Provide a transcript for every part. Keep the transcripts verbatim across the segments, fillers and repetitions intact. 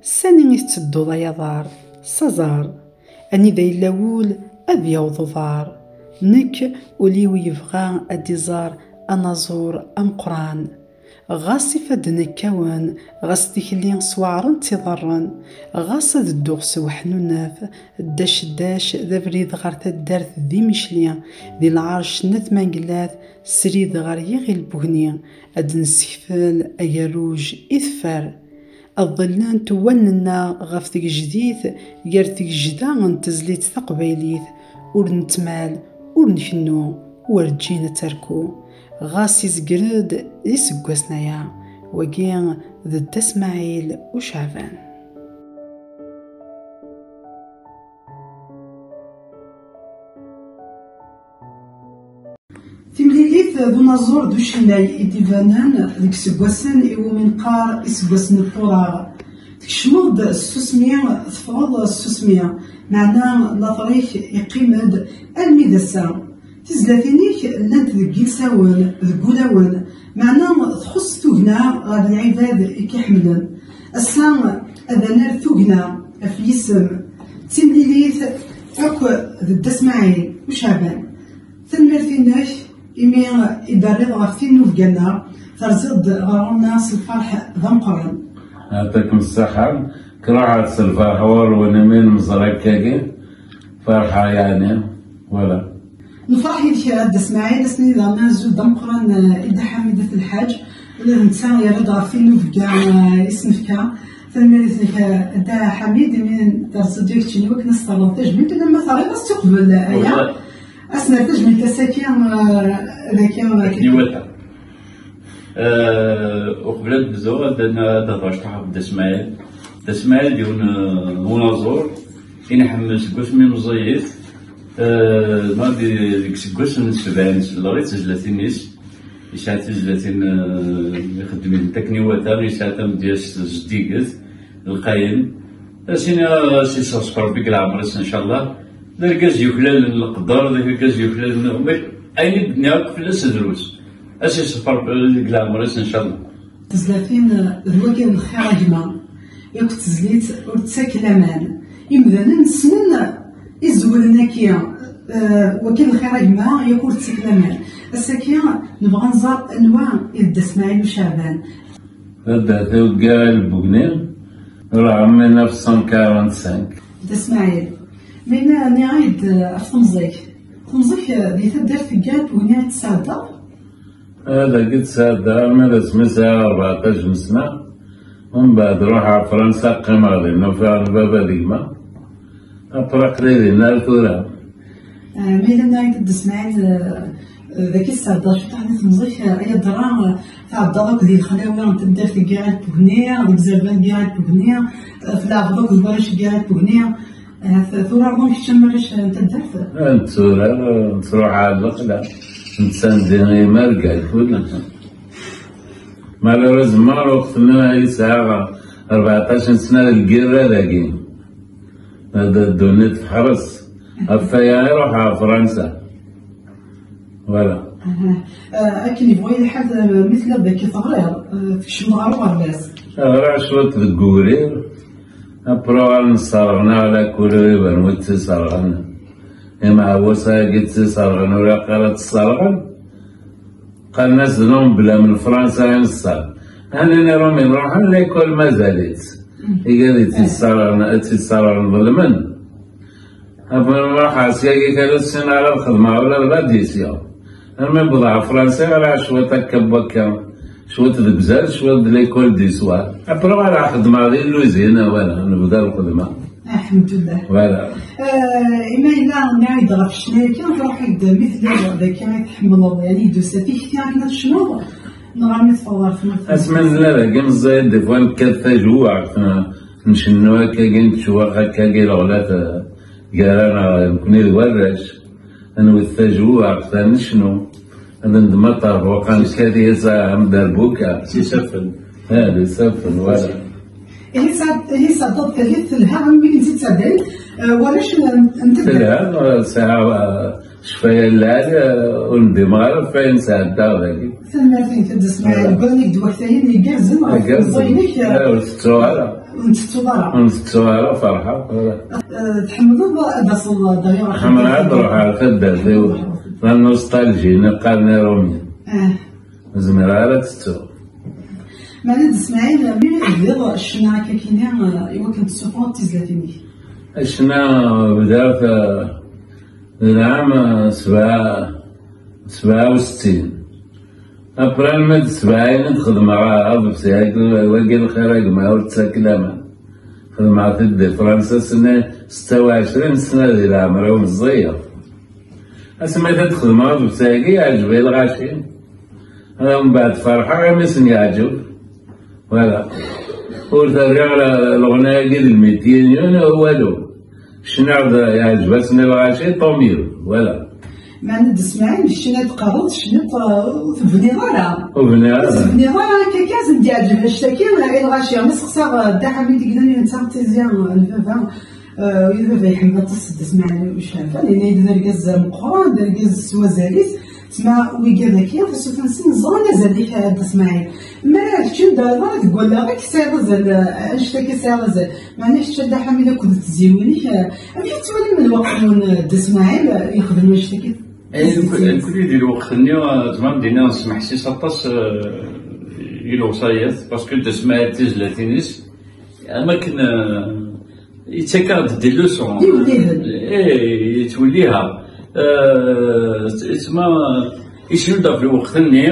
Sani i tettedduḍ ay aḍar, s aẓar, anida yella wul ad yaweḍ uḍar. Nekk, ul-iw yebɣa ad d-iẓer anaẓur ameqqran. Ɣas ifadden kkawen, ɣas tikli sweɛrent iḍarren, ɣas ad dduɣ s weḥnunef, ddac ddac d abrid ɣer taddart d imicli, di lɛerc n At Mangellat, srid ɣer yiɣil n Bugni, ad d-nessekfel agerruj i teffer. Ad ḍillent wallen-nneɣ ɣef tgejdit, gar tgejda n tezlit taqbaylit, ur nettmal, ur nkennu, werǧin ad terku. Ɣas izger-d d iseggasen aya, wagi d Dda Smaɛil Uceɛban. Timlilit d unaẓur d ucennay i d-ibanen deg iseggasen iwumi neqqar iseggasen n Ṭṭuraɣ. Tkecmeḍ-d s tsusmi, teffɣeḍ s tsusmi, meɛna later-ik yeqqim-d almi d ass-a. Tizlatin-ik llant deg yilsawen, deg wulawen, meɛna txuṣṣ tugna ɣer lɛibad i k-iḥemmlen. Ass-a, ad nerr tugna ɣef yisem d timlilit akk d Dda Smaɛil Uceɛban. Tanemmirt-inek imi i d-terriḍ ɣef tinnubga-nneɣ, terziḍ-d ɣer ɣur-neɣ s lferḥ d ameqqran. Ɛṭikem ṣṣeḥḥa, kruḥ ar s lferḥ ɣur-wen imi nemẓer akkagi, ferḥeɣ yeɛni, voilà. Nefreḥ yid-k a Dda Smaɛil, ass-nni daɣen azul d ameqqran, eh, i Dda Ḥamid At Lḥaǧ, ula d netta yerra-d ɣef tinnubga, eh, i s-nefka. Tanemmirt-ik, eh, a Dda Ḥamid, imi terziḍ-d keččini wakken ad s-terreḍ tajmilt, ulamma terriḍ-as-tt uqbel, eh, aya. Ad s-nerr tajmilt ass-agi, eh, dagi, eh, Iwata. Eh, uqbel ad bduɣ, ad n-, ad hedreɣ cṭuḥ ɣef Dda Smaɛil. Dda Smaɛil d yiwen, eh, n unaẓur i nḥemmel seg wasmi meẓẓiyit. Eh, ma di, deg iseggasen n sebɛin selleɣ i tezlatin-is. Yesɛa tizlatin, eh, ixeddem-itent akken iwata, yesɛa tamedyazt zeddiget, lqayen. Ad s-iniɣ, ad s-iseɣzef Rebbi deg leɛmer-is, ncallah. D argaz yuklalen leqder, d argaz yuklalen, ayen i d-nniɣ akk fell-as drus. Ad s-iseɣzef Rebbi deg leɛmer-is, ncallah. Tezlatin d wagi n lxir a gma, yakk tezlit ur tettak laman. Imdanen ssnen izewlen-agi, eh, wagi n lxir a gma, yakk ur tettak laman. Ass-agi nebɣa nẓer anwa i d Dda Smaɛil Uceɛban. Taddart-iw deg yiɣil n Bugni, ruḥeɣ mille neuf cent quarante-cinq. Dda Smaɛil, ma yella nniɣ-ak-d ɣef temẓi-k. Temẓi-k di taddart deg yiɣil n Bugni i tt-tesɛeddaḍ? Ad dagi ttɛeddaɣ arma d asmi sɛiɣ rbeɛṭac n sna, umbeɛd ruḥeɣ Fransa, qqimeɣ dinna, ufiɣ baba d gma. Après aql-i dinna ar tura. Ah, ma yella nniɣ-ak-d Dda Smaɛil, eh, dagi tesɛeddaḍ ciṭuḥ di temẓi-k, eh, ay adra, eh, tɛeddaḍ akk di lexlawi n taddart n Yiɣil n Bugni, deg izerban n Yiɣil n Bugni, eh, tleɛbeḍ akk d warrac n Yiɣil n Bugni. Ahat turareḍ am kečč am warrac n taddart? Ah, netturar, nettruḥ ar lexla. Nettandi imarga, kul. Malheureusement, lweqt-nni ay sɛiɣ rbeɛṭac n sna deg lgirra dagi. Hada ddunit teḥres. Ɣef waya i ruḥeɣ ɣer Fransa. Voilà. Aha. Ah, akken yebɣu lḥal, ah, mi telliḍ dagi teɣriḍ, ah, tkecmeḍ ɣer uɣerbaz? Ɣriɣ cwiṭ deg ubrid, après uɣalen sserɣen-aɣ la couleur, iban wi tt-isserɣen. Imeɛwas-agi tt-isserɣen, ur ilaq ara ad tt-sserɣen. Qqaren-as d l'emblème n Fransa i neṣṣer. Ɛni Rumi ruḥen l'école mazal-itt. Igad i tt-isserɣen, i tt-isserɣen ḍelmen. Après ruḥeɣ syagi kan ur ssineɣ ara ad xedmeɣ ula d l'addition. Armi wwḍeɣ ɣer Fransa ɣriɣ cwiṭ akka n wakka, cwiṭ deg uzal, cwiṭ d l'école du soir. Après ɣriɣ xedmeɣ di l'usine, voilà, nebda lxedma. Alḥemdullah. Voilà. Eh, ima yella nniɣ-ak-d ɣef ccna-agi, truḥ-ak-d mi telliḍ d akka i tḥemmleḍ, yani, d-tusa tikti akken ad tecnuḍ, neɣ armi teffɣeḍ ɣer tmurt? Asmi nella dagi meẓẓiyit, des fois nekkat tajewwaɣt, n-, ncennu akkagi, nettcewwiq akkagi, leɣlat, eh, gar-aneɣ, nekkni d warrac, ad nwet tajewwaɣt, ad necnu. Ad nendem aṭerbuq, ad nekkat-as am derbuka. S isaffen. Ah, d isaffen, voilà. Ihi tesɛa-, ihi tesɛeddaḍ tallit telha am win i d-yettɛeddayen, eh, warrac n, n taddart. Telha, eh, sɛiɣ, eh, Ccfaya n lɛali, ur ndimeɣ ara ɣef wayen sɛeddaɣ dagi. Tanemmirt-ik a Dda Smaɛil, wwiɣ-ak-d waktayen igerrzen ɣef tmeẓẓayin-ik, ur tettuɣ ara. Ur tettuɣ ara. Ur tettuɣ ara, ferḥeɣ. Eh, tḥemmleḍ ad d-taseḍ daɣi ɣer taddart? Ḥemmleɣ ad ruḥeɣ ɣer taddart-iw. La nostalgie, neqqaren iṛumyen. Eh. Ur zmireɣ ara ad tettuɣ. Meɛna Dda Smaɛil, melmi i tebdiḍ ccna akka-kini, eh, i wakken tessufɣeḍ tizlatin-ik? Ccna, eh, bdiɣ-t, eh, di lɛam, eh, sebɛa, sebɛa u settin. Après, alma d sebɛin i d-xedmeɣ, eh, aḍebsi-agi, wagi lxir a gma ur ttaki laman. Xedmeɣ-t-id di Fransa sna setta u ɛecrin sna di leɛmer-iw meẓẓiyeɣ. Asmi i t-id-xedmeɣ aḍebsi-agi, yeɛǧeb i lɣaci. Mbeɛd ferḥeɣ imi sen-yeɛǧeb. Voilà. Ur terriɣ ara leɣna-agi d lmityen, walu. Cniɣ-d yeɛǧeb-asen i lɣaci, tant mieux. Voilà. Meɛna Dda Smaɛil, d ccna i d-teqqareḍ, tecniḍ, uh, ur tebniḍ ara. Ur bniɣ ara. Ur tebniḍ ara, akka kan, sen-d-yeɛǧeb annect-agi i lɣaci. Mi seqsaɣ, uh, Dda Ḥamid i yellan netta d tizi, uh, n baba, uh, i d baba iḥemmel aṭas Dda Smaɛil Uceɛfan, yenna-yi-d d argaz meqqran, d argaz s wazal-is. Tma wigi dagi, tasut-nsen ẓran azal-ik a Dda Smaɛil. Mi ara kečč ur d-terriḍ ara deg wallaɣ-ik tesɛiḍ azal, eh, annect-agi tesɛiḍ azal. Meɛna kečč a Dda Ḥamid akked tezyiwin-ik, eh, amek i tettwalim lweqt-nwen, eh, Dda Smaɛil, eh, yexdem annect-agi? Eh, nekk-, nekkni di lweqt-nni, eh, tma d-iniɣ nesmeḥsis aṭas, eh, i lewṣayat, parce que Dda Smaɛil tizlatin-is, am akken, eh, yettak-aɣ-d des leçons. D iwellihen. Eh, yettwelliha. Eh, tma, yecnu-d ɣef lweqt-nni,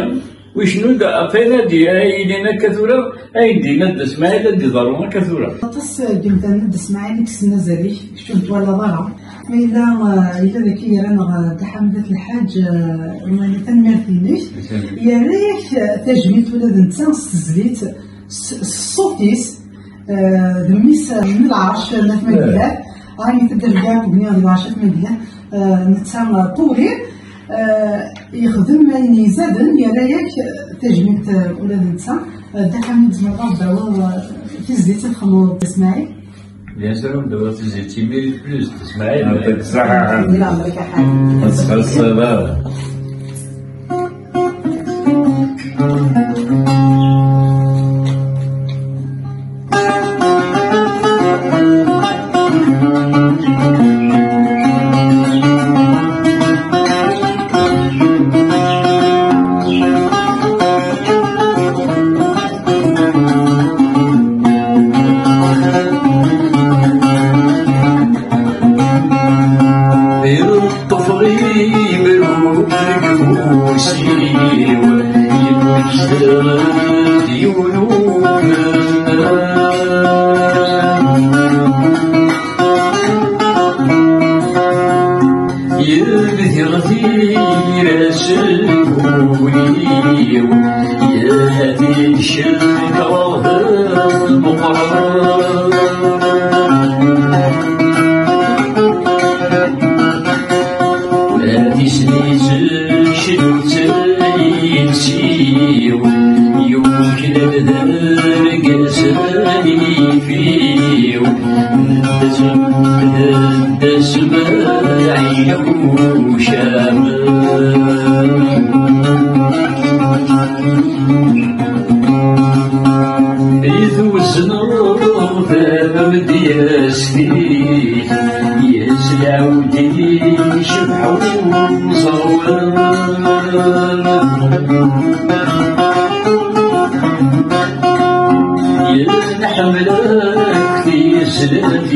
u yecnu-d ɣef wayen ad d-, ay yilin akka tura, ayen d-yenna Dda Smaɛil ad d-iḍerru akka tura. Aṭas n yimdanen Dda Smaɛil i yessen azal-ik, kečč ur twalaḍ ara. Ma yella, eh, yella dagi gar-aneɣ, eh, Dda Ḥamid At Lḥaǧ, eh, tanemmirt-inek. Yerra-yak, eh, tajmilt ula d netta s tezlit, s, s ṣṣut-is, eh, d mmi-s, eh, n lɛerc n At Mangellat. Ɣer-i taddart n Dda Ḥamid n lɛerc At Mangellat, eh, netta, eh, Puri, eh, yexdem ayen izaden, yerra-yak tajmilt, eh, ula d netta. Eh, Dda Ḥamid, tzemreḍ ad d-tawiḍ, eh, tizlit i txedmeḍ d Smaɛil? Bien sûr, ad d-tawiḍ tizlit imir plus d Smaɛil. Yɛṭik ṣṣeḥḥa. Di leɛmer-ik a Ḥamid. Ad txellṣeḍ ara. Iṭṭef ɣimru deg ufus-iw, yemmekta-d yiwen umdan. Yebdiɣ tira s wul-iw, yat-id cekreɣ d Meqqran. Tislit cnut yelsiw, yuklal d argaz anif-iw, d asmaɛil ucam. I twezneḍ tamedyazt-ik, yes lɛud icebḥ umẓawan. Yenḥemmel akk tizlatin-ik,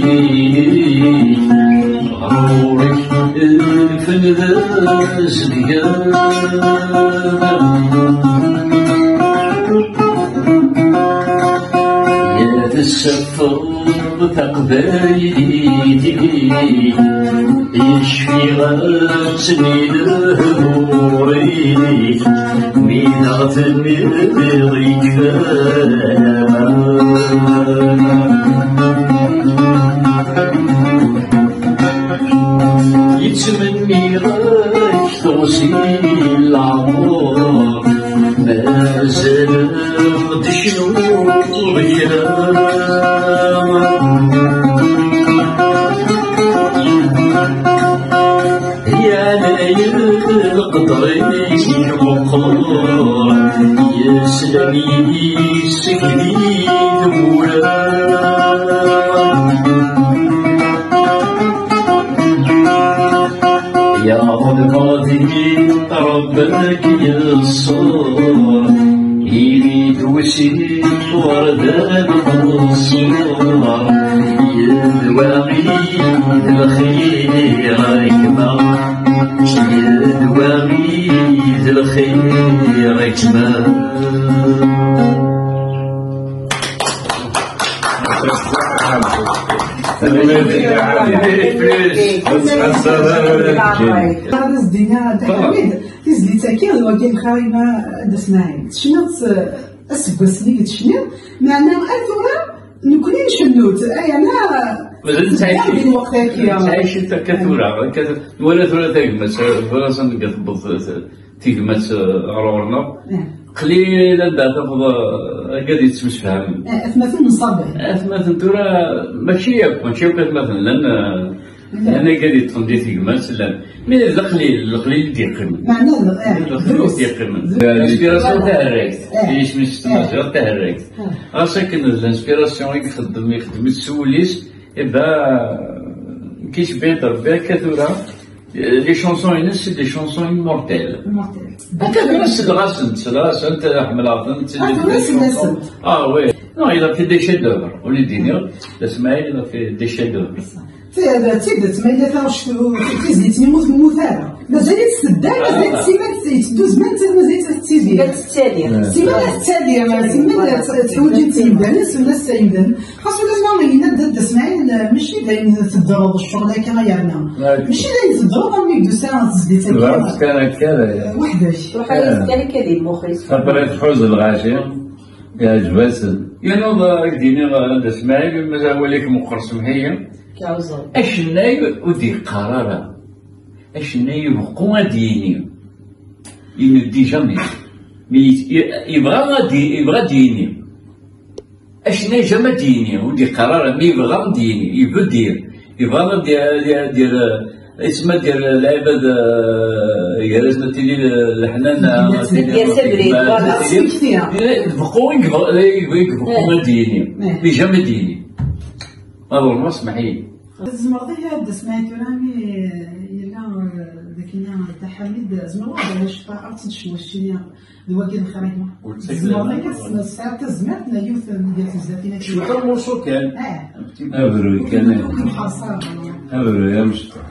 ɣur-k lfen d azedgan. Ya tessafeḍ taqbaylit-ik, icfiɣ-asen i lehdur-ik, mi daɣ tenniḍ yekfa laman. Yettmenni-ak teɣzi n leɛmer, mazal d cnu kra. Ya Yessekni tmura. Yaɣ-d maḍi Ṛebbi ad k-yeṣṣur, ili-d wsi ɣer dad qeṣṣur. Yedwa-yi-d lxir a gma, yedwa-yi-d lxir a gma. Ɣer Zdina Dda Ḥamid, tizlit-agi d wagi lxarima Dda Smaɛil. Tecniḍ-tt, eh, aseggas-nni i tecniḍ, meɛna ar tura nekni ncennu-tt, ay ana. Mazal nettɛic-, di lweqt-agi. Nettɛic-it akka tura, akka, wala tura tagmat, wala ass-a deg tewweḍ, eh, tigmat, eh, ɣer ɣur-neɣ. Ih. Qlil anda tafeḍ, eh, agad yettemsefhamen. Eh, atmaten n ṣṣabeɛ. Atmaten tura, mačči akk, mačči akk atmaten, llan, eh, llan agad yeṭṭfen di tegmat, llan. Mi d leqlil, leqlil i d-yeqqimen. Meɛna d, eh, leqlil i d-yeqqimen. Drus. L'inspiration taherrayt. Eh. Isem-is s tmaziɣt taherrayt. Eh. Ɣas akken d l'inspiration i ixeddem, ixeddem-itt s wul-is, eh ben, qu'est-ce que Rebbi akka tura. Les chansons-ines, c'est des chansons immortelles. Immortelles. Akka tura selleɣ-asent, selleɣ-asent, ḥemmleɣ-tent, c'est des, ah, des chansons. Ah oui. Non, il a fait des chefs-d'œuvre. Ur d-iniɣ, Smaɛil, il a fait des chefs-d'œuvre. D tidet, ma yella taɣect, tizlit-nni ur temmut ara. Mazal-itt tedder, mazal-itt, ah, simmal tetteddu zman, mazal-itt tettili. Simmal tettali. Simmal tettali, simmal tettali, simmal tettali. Xas ulamma yenna-d Dda Smaɛil, mačči d ayen teddreḍ ccɣel akka ay yerna. Mačči d ayen teddreḍ armi d-tusa tezlit akka. Tebɣa kan akka, eh, weḥd-k. Ruḥ, eh, kan akka di lmux-is. Après tḥuz lɣaci, yeɛǧeb-asen. Yerna ad ak-d-iniɣ, eh, Dda Smaɛil, mazal awal-ik meqqer, semmeḥ-iyi. Acennay ur d-yeqqar ara. Acennay ibeqqu ad d-yini. Il ne dit jamais. Mais i-, i-, yebɣa ad d-, yebɣa ad d-yini. Acennay jamais ad d-yini, ur d-yeqqar ara, mi yebɣa ad d-yini, il veut dire. Yebɣa ad d-, ad d-, ad d-, isem ad d-, lɛibad, eh, gar-asen ad tili leḥnana, ad tili, ad tili, eh, ibeqqu i yebɣa, i yebɣa, i yebɣa ad d-yini. Mais jamais ad d-yini. Ma ḍelmeɣ, smeḥ-iyi. Tzemreḍ ihi ad d-tasem tura mi yella, eh, dagi Dda Ḥamid, tzemreḍ ad d-tawiḍ cwiṭ, ad tt-id-tecnuḍ keččini d wagi lxir-agi. Tzemreḍ ihi ad tesneḍ, tesɛiḍ tazmert n yiwet n, gar tezlatin-agi. Cwiṭ n umussu kan. Eh. Abruy kan. Abruy amecṭuḥ.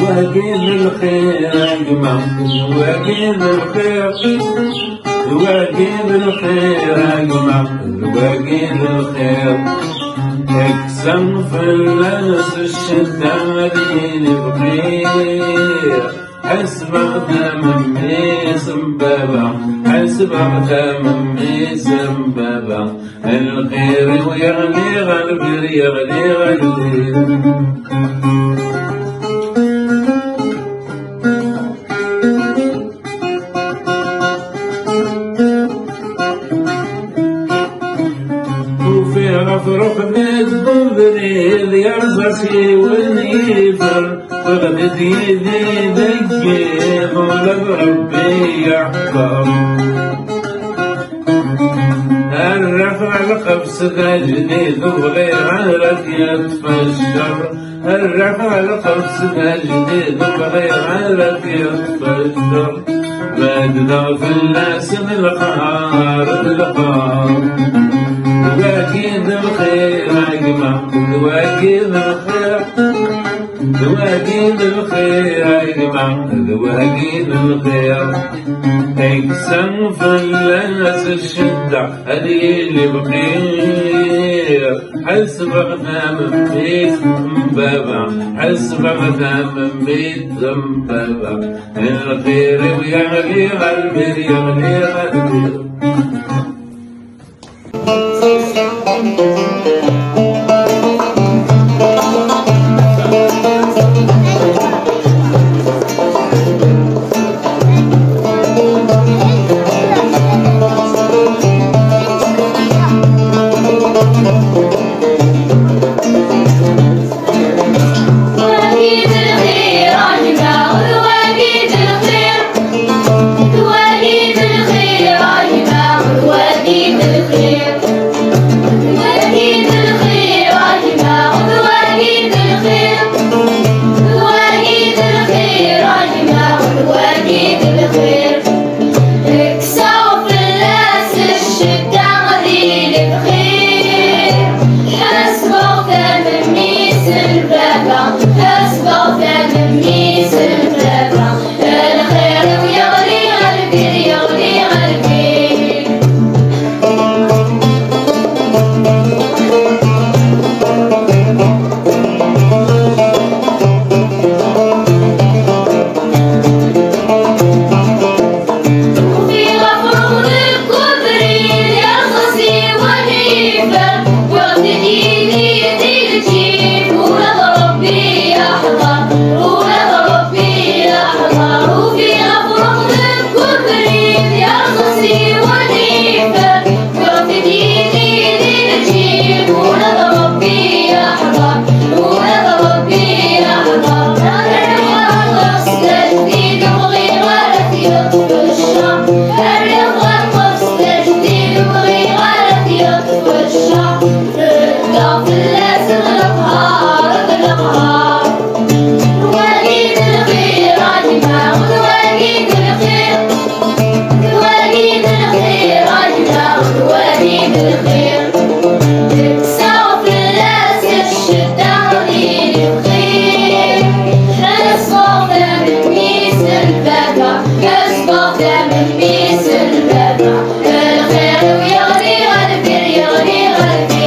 Wagi d lxir a gma, wagi d lxir, wagi d lxir a gma, wagi d lxir. Kksen fell-as ccedda ad yini bxir. Ḥesbeɣ-t am mmi-s n baba, ḥesbeɣ-t am mmi-s n baba. Lxir-iw yeɣli ɣer lbir, yeɣli ɣer lbir. Ufiɣ afrux deg ubrid, yerẓa s yiwen yifer. Ffeɣ-d yid-i deg yiḍ, ula d Rebbi yeḥḍer. Rriɣ ɣer lqefs d ajdid, ur bɣiɣ ara ad yeṭṭef cceṛ. Rriɣ ɣer lqefs d ajdid, ur bɣiɣ ara ad yeṭṭef cceṛ. Beddeɣ fell-asen lqahar d lqahar. Wagi d lxir a gma, wagi d lxir. D wagi d lxir, a gma, d wagi d lxir. Teksa fell-as ccedda, ad yili bxir. Ḥesbeɣ tamemmit n baba, ḥesbeɣ tamemmit n baba. Lxir-iw yeɣli ɣer lbir, yeɣli ɣer lbir. Kkseɣ fell-as ccedda di lebxir. Ḥesbeɣ tamemmit n baba, ḥesbeɣ tamemmit n baba. Lxir-iw yeɣli ɣer lbir, yeɣli ɣer lbir. Ufiɣ afrux deg ubrid, yerxes yiwen yifer, wwiɣ-t-id yid-i di lǧib, ula d Ṛebbi yeḥḍer, ula d Ṛebbi yeḥḍer. Ufiɣ afrux deg ubrid, yerxes yiwen yifer, wwiɣ-t-id yid-i di lǧib, ula d Ṛebbi yeḥḍer, ula d Ṛebbi yeḥḍer. Rriɣ ɣer ṭṭes d ajdid, ur bɣiɣ ara ad t-yeṭṭef cceṛ. Rriɣ ɣer ṭṭes d ajdid, ur bɣiɣ ara ad t-yeṭṭef cceṛ. Beddeɣ fell-as d leqher, d leqher. Wagi d lxir, a gma, wagi d lxir. Wagi d lxir, a gma, wagi d lxir. Kkseɣ fell-as ccedda di lebxir. Ḥesbeɣ tamemmit n baba, ḥesbeɣ tamemmit n baba. Lxir-iw yeɣli ɣer lbir, yeɣli ɣer lbir.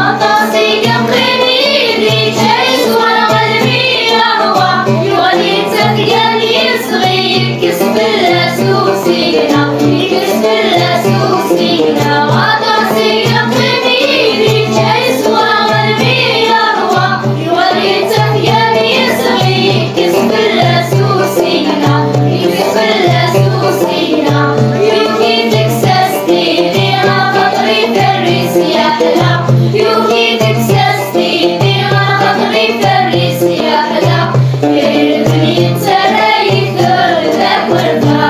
Aṭas i yeqqim yid-i, ǧǧa-yi s waɣelmi yerwa, yuɣal yettafgan yis-, yekkes fell-as usigna, yekkes fell-as usigna. Aṭas i yeqqim yid-i, ǧǧa-yi s waɣelmi yerwa, yuɣal yettafgan yis-, yekkes fell-as usigna, yekkes fell-as usigna. Yuki teksas tili, axaṭer iferr-is yeḥla. Yuki teksas tili, axaṭer iferr-is yeḥla. Irden yettarra-yi-d d akerfa.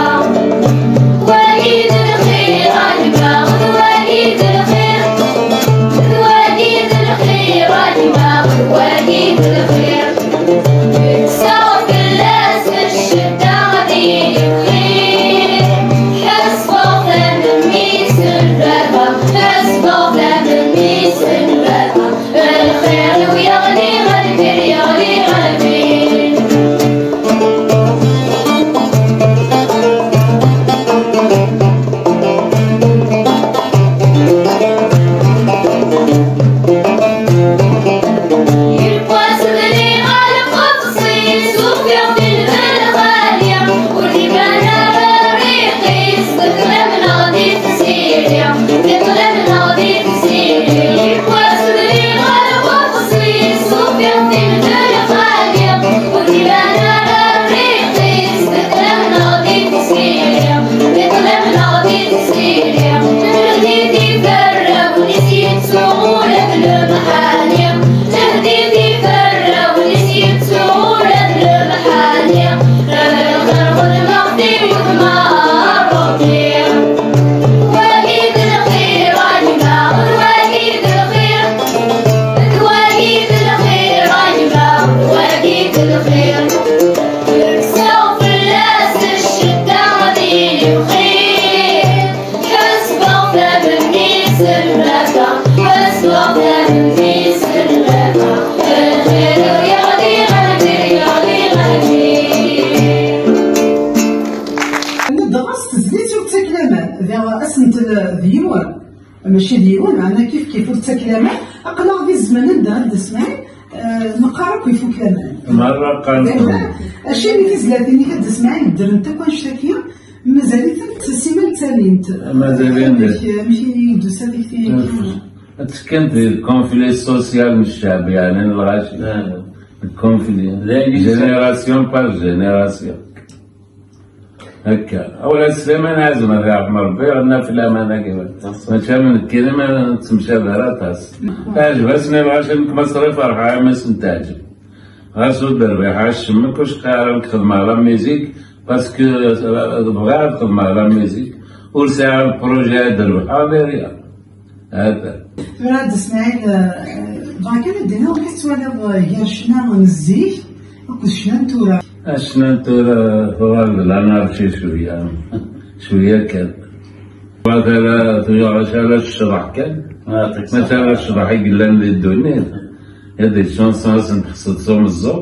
Wagi d lxir, a gma, d wagi d lxir. D wagi d lxir, a gma, d wagi d lxir. Kkseɣ fell-as ccedda di lebxir. Ḥesbeɣ tamemmit n baba, ḥesbeɣ tamemmit n baba. Lxir-iw yeɣli ɣer lbir, yeɣli ɣer lbir. Yiwwas bniɣ lqefṣ-is, ufiɣ-t ilbel xali, ur d-iban ara rriq-is, d ṭṭlam neɣ di tiziri, d ṭṭlam neɣ di tiziri. Yiwwas bniɣ lqefṣ-is, ufiɣ-t ilbel xali, ur d-iban ara rriq-is, d ṭṭlam neɣ di tiziri, d ṭṭlam neɣ di tiziri. Ǧehdi tiferrawen-is yettuɣ ula d lemḥani. Ǧehdi tiferrawen-is yettuɣ ula d lemḥani. Lxir xedmeɣ-t i wudem n Ṛebbi. Wagi d lxir, a gma, d wagi d lxir. D wagi d lxir, a gma, d wagi d lxir. Kkseɣ Mačči d yiwen, meɛna kif kif ur ttakel aman. Aql-aɣ di zzman anda ad d-asmaɛin, eh, neqqar akk ifuk laman. Merra qqaren. Acimi tizlatin-ik ad d-asmaɛin ddrent akk annect-agi, mazal-itent simmal ttalint. Mazal-int. Amek, amek i d-tusa tikti-agi? Ttekkant di conflit social n ccɛeb, yeɛni lɣaci. Conflit. Génération par génération. Akka. Awal Sliman Ɛazem, ad iɛḍem Rebbi, naf laman-agi. Mačči am nekkini ma nettemcabi ara aṭas. Teɛjeb-asen i lɣaci, nekk ma ṣṣrif ferḥeɣ imi asen-teɛjeb. Ɣas ur d-rbiḥeɣ acemma, ur cqiɣ ara nekk xedmeɣ la musique, parce que, euh, bɣiɣ ad xedmeɣ la musique, ur sɛiɣ le projet ad d-rebḥeɣ, d rien. Hada. Tura, Dda Smaɛil, eh, bɣa kan ad d-iniɣ, amek tettwaliḍ, eh, gar ccna n zik akked ccna n tura? Ccna n tura tuɣal d l'anarchie cwiya, cwiya kan. Tuɣal ala, tuɣal ala ccḍeḥ kan. Ah, mačči ala ccḍeḥ i yellan di ddunit. Il y a des chansons ad sen-tḥesseḍ s umeẓẓuɣ.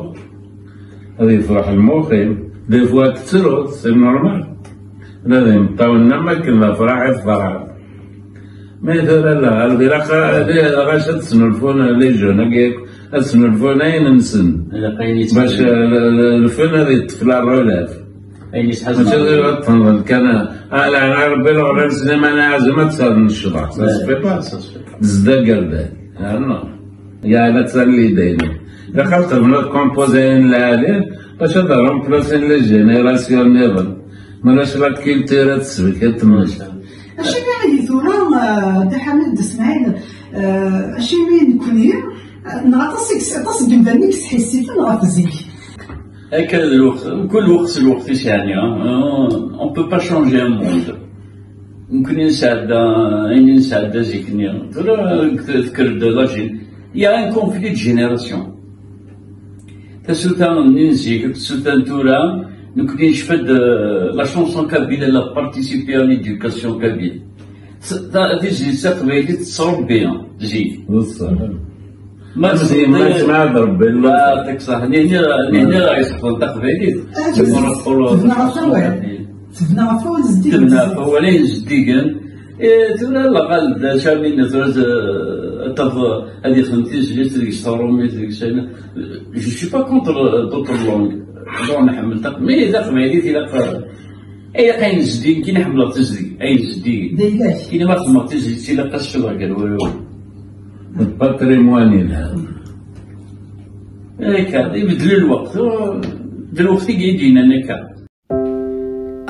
Ad yefreḥ lmux-im. Des fois tettruḍ, c'est normal. Ula d imeṭṭawen am wakken d afraḥ i tferḥeḍ. Mais tura la, ilaq a-, ɣas ad snulfun les jeunes-agi akk, ad snulfun ayen-nsen. Ilaq ayen yettḥazen. Bac, eh, l-, l-, lfen ad yeṭṭef la relève. Ayen yettḥazen. Mačči d ayen ad tenḍen kan, ah, leɛna Rebbi leɣla n Sliman Ɛazem ad tt-rren ccḍeḥ. Ça se fait pas. Ça se fait pas. Tezdager day. Ah, non. Yeɛni attan l'idée-nni. Ilaq ad xedmen ad composer ayen lɛali, bac ad remplacer les générations nniḍen. Ma ulac la culture ad tesbek, ad temmut. Acimi ihi tura, eh, Dda Ḥamid, Dda Smaɛil, eh, acimi nekkni, eh, neɣ aṭas i, aṭas n yimdanen i yesḥissiten ɣef zik? Akka d lweqt, kul lweqt s lweqt-is, yeɛni, hein, on peut pas changer un monde. Nekkni nesɛedda ayen i nesɛedda zik-nni. Tura tekker-d la gén-, il y a un conflit de génération. Tasuta-nni n zik akked tasuta n tura, nekkni necfa-d, euh, la chanson kabyle, elle a participé à l'éducation kabyle. S-, ta-, tizlit taqbaylit tettṛebbi zik. D ṣṣeḥ. Ma am di, ma tesmeɛd Rebbi, ah, tek ṣṣeḥ. Nini, nini rah iseḥfḍen taqbaylit. Ah, tebna ɣef wawal. Tebna ɣef wawal zeddigen. Tebna ɣef wawal ayen zeddigen. Eh, tura lɣal d acu am ina tura, eh, ad taf, ad yexdem tizlit deg s tṛumit, deg s ayen. Je suis pas contre, euh, d'autres langues. Bon, nḥemmel taq-, mais taqbaylit ilaq, eh, ilaq ayen zeddigen, kina ḥemmleɣ tizli, ayen zeddigen. D ayla-k. Kina ma xedmeɣ tizlit, ilaq ad s-cnuɣ gar warraw. D patrimoine yelhan. Akka, ibeddel lweqt. D lweqt i yi-d-yennan akka.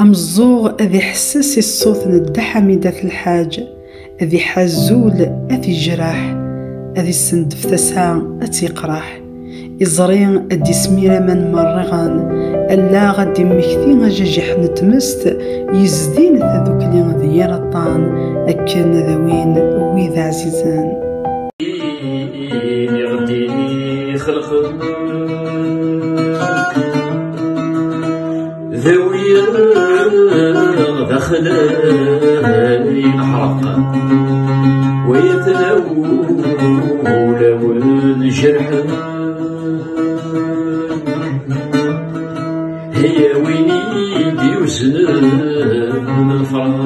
Ameẓẓuɣ ad iḥesses i ṣṣut n Dda Ḥamid At Lḥaǧ, ad iḥazul ad t-ijreḥ, ad issendef tasa ad tt-iqreḥ. Iẓri ad d-ismir aman merriɣen, allaɣ ad d-immekti ajajiḥ n tmest, yezdin tadukli d yir aṭṭan, akken ad awin wid ɛzizen. Iniɣ-d ixelqen d awiyeɣ daxel n imeḥreq, wayat ulawen jerḥen. Hiya win i d-yuznen lferq,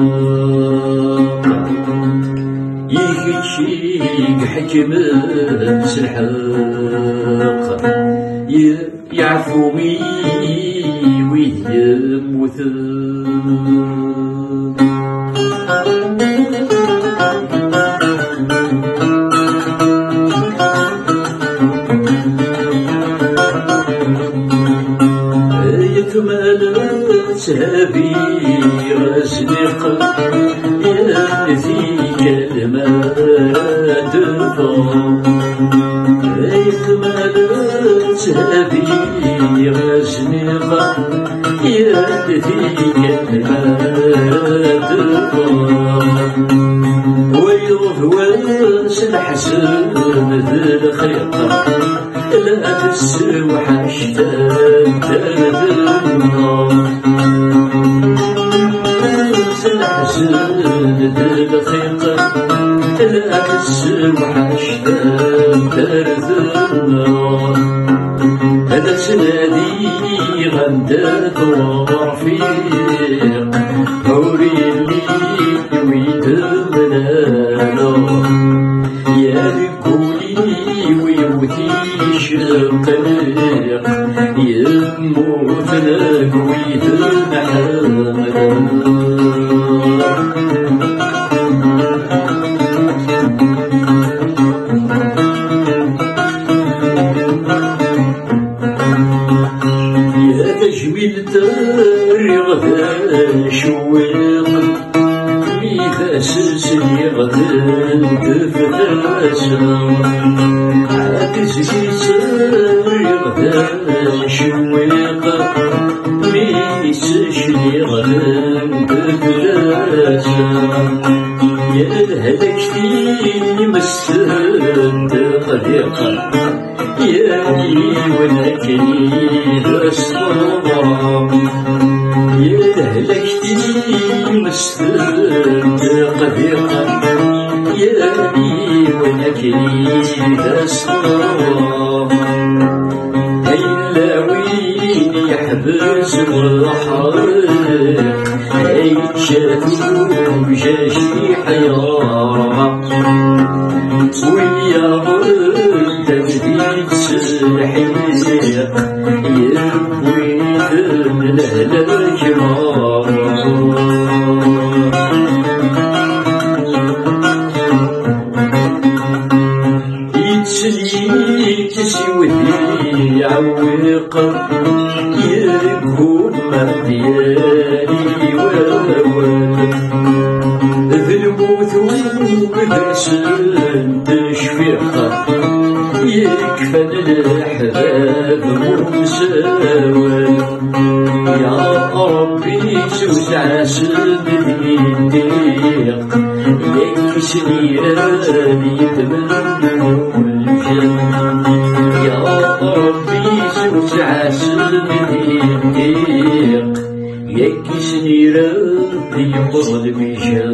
i kečč i iḥekmen s lḥeqq, ye-, yeɛfu i wid yemmuten. Yetmal tthabiɣ azniq, yal tikkal ma ara d-ffɣeɣ. Yetmal tthabiɣ azniq, yal tikkal ma ara d-ffɣeɣ. Wayeḍ wass leḥzen d lxiq, la tessewḥac taddart-nneɣ. S leḥzen d lxiq, la tessewḥac taddart-nneɣ. Ad as-nadiɣ anda tewweḍ rfiq, ur yelli wi Yemmuten deg wid neḥmed. Ya tajmilt rriɣ d acewwiq, mi d asesliɣ d tefrasa. Ad tezgi ttariɣ d acewwiq, mi ttecliɣ d tefrasa. Ya lehlak times n teqdiq, yal yiwen akken i d asṭuḍ. Ya lehlak times n teqdiq, yal yiwen akken i d asṭuḍ. Ay lawin yeḥbes lḥeqq, ay ččat ujac iḥyar. Wiyaḍ ddan di tselḥiq, yewwi-ten lehlak merra. Yettsellik s iwdi iɛewwiq, yeggumma ad d-yali wawal. D lmut ur d-tecfiq, yekfan leḥbab ur nsawal. Ya Ṛebbi, sewseɛ-asen di ddiq, yak i sen-iran yetmennu lǧenn. Ya Ṛebbi, sewseɛ-asen di ddiq, yak i sen-iran yewweḍ lmijan.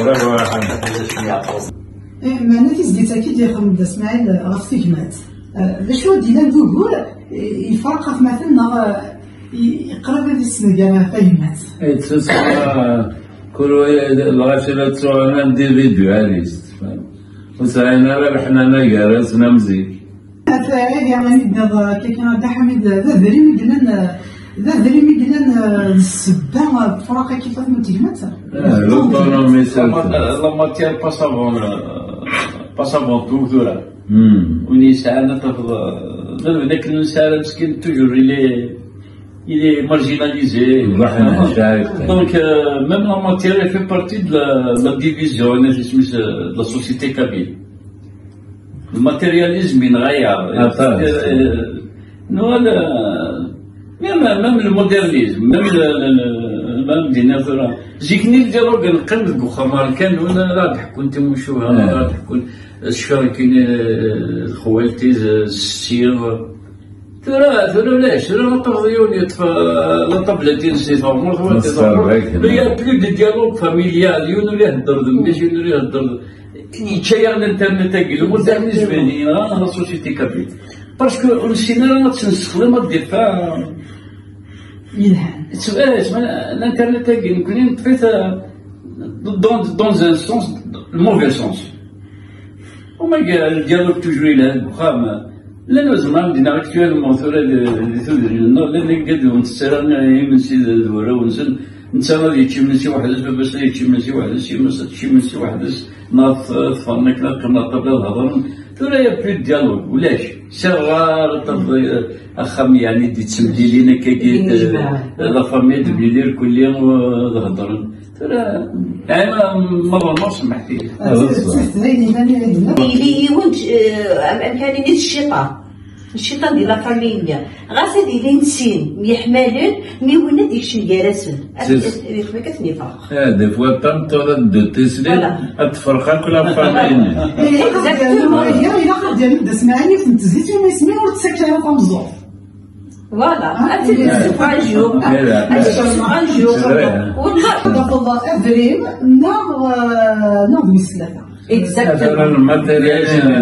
Bravo, Ḥamed. Eh, meɛna tizlit-agi d-ixdem-d Smaɛil ɣef tegmat. Eh, d acu i d-yellan d ugur, eh, yefreq atmaten neɣ, eh, i-, iqreb ad issenger tagmat? Yettwassma, kul wa, lɣaci la ttuɣen individualist. Ur sɛin ara leḥnana gar-asen am zik. Ata ihi, ayen i d-tenniḍ, eh, Kaka Dda Ḥamid, d adrim i yellan, eh, d adrim i yellan, eh, d ssebba, eh, tefraq-agi n tegmat. Eh, l'autonomie, c'est ça. La matière passe avant, euh, passe avant tout, tura. Hmm. Win yesɛan ad tafeḍ, euh, d akken nesɛa meskin, toujours il est, il est marginalisé. Donc, euh, même la matière, elle fait partie de la, de la division, euh, de la société kabyle. Le matérialisme yenɣa-yaɣ. Aṭas. Euh, non, le, même, même le modernisme, même le, le, le, même des natura. Zik-nni le dialogue neqqim deg uxxam ɣer kan, wala la d-ḥekkun timucuha, la d-ḥekkun, euh, cferkin, euh, xwalti, euh, ssiɣ. Tura, tura ulac, tura ma tafeḍ yiwen yeṭṭef, euh, la tablette-ines di tɣemmurt, wa di tɣemmurt. Il y a plus de dialogue familial, yiwen ur ihedder d mmi-s, yiwen ur ihedder d, yečča-yaɣ l'internet-agi, le modernisme yenɣa la société kabyle. Parce que ur nessin ara ad tt-nessexdem ad d-iffeɣ. Yelhan. L'internet-agi, nekkni neṭṭef-it, euh, dans, dans un sens, le mauvais sens. Uma le dialogue toujours yelha deg uxxam. Llan uzmam din actuellement tura di, di tudrin-nneɣ, llan igad ur ntett ara imensi d, d warraw-nsen. Netta ad yečč imensi weḥd-s, baba-s ad yečč imensi weḥd-s, yemma-s ad tečč imensi weḥd-s, neɣ t-, ḍefren akken ad qqimen ɣer ṭṭabla ad hedren. Tura ya plus de dialogue, ulac. Serɣar, tafeḍ, eh, axxam, yeɛni, d-yettemlilin akkagi, d, d la famille d Blidir kulli, eh, ad hedren. Tura, yeɛni, ma, ma ḍelmeɣ, semḥet-iyi. Yili yiwen, eh, am-, amek ara nini, d cciṭan. Cciṭan di la famille-nni. Ɣas ad ilin sin myeḥmalen, mi win ad ikcem gar-asen. Ad, ad, ad yexmek ad ten-iferq. Eh, des fois, tant tura d tislit, voilà, ad tferq akk la famille-nni. Exactement. Ilaq ad d-yernu Dda Smaɛil yiwet n tezlit, imi isem-im ur tt-ttaken ara tameẓẓuɣt. Voilà, ad tt-id-nessuffeɣ un jour. Ad tt-id-nessuffeɣ un jour. Ad tafeḍ adrim neɣ, eh, neɣ d wis tlata. Exactement. Hada le matérialisme.